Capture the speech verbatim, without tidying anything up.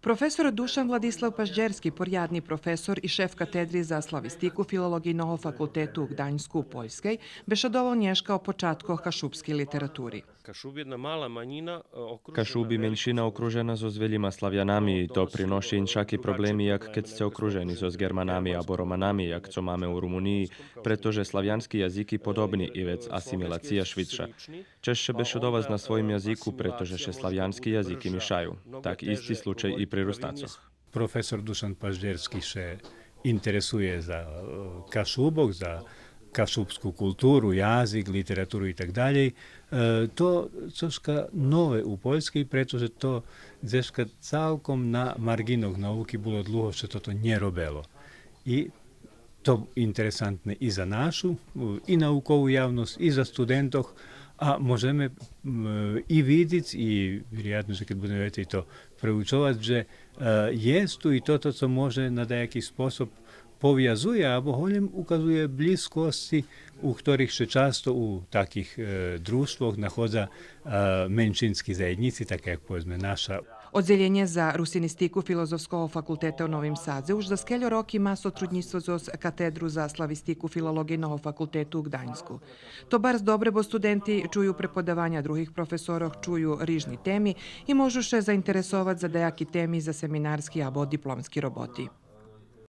Професор Душан Владислав Паждєрски, порядни професор и шеф катедри за славистику Филолоґийного факултету у Ґданьску у Польскей, бешедовал нєшка о початкох кашубскей литератури. Кашуби меншина окружена зоз велїма Славянами и то приноши иншаки проблеми як кед сце окружени зоз Ґерманами або Романами, як цо маме у Румуниї, прето же славянски язики подобни и вец асимилация швидша. Чежше бешедовац на своїм язику, прето же ше славянски язики мишаю. Так исти случай и при Рустацох. Професор Душан Паждєрски ше интересує за, е, Кашубох, за кашубску културу, язик, литературу и так далєй. Е, то цошка нове у Польскей, прето же то дзешка цалком на марґинох науки було длуго, ше тото нє робело. И то интересантне и за нашу, е, и наукову явносц, и за студентох, а можеме, м, и видзиц, и вироятно же кед будземе вецей то преучовац, же, е, єст ту и тото цо може на даяки способ повязує або голєм указує блїзкосци, у хторих ше часто у таких, е, дружтвох находза, е, меншински заєднїци, таке як, поведзме, наша. Оддзелєнє за русинистику Филозофского факултета у Новим Садзе уж за скельо роки ма сотруднїцтво зоз катедру за славистику Филолоґийного факултету у Ґданьску. То барз добре, бо студенти чую преподаваня других професорох, чую рижни теми и можу ше заинтересовац за даяки теми за семинарски або дипломски роботи.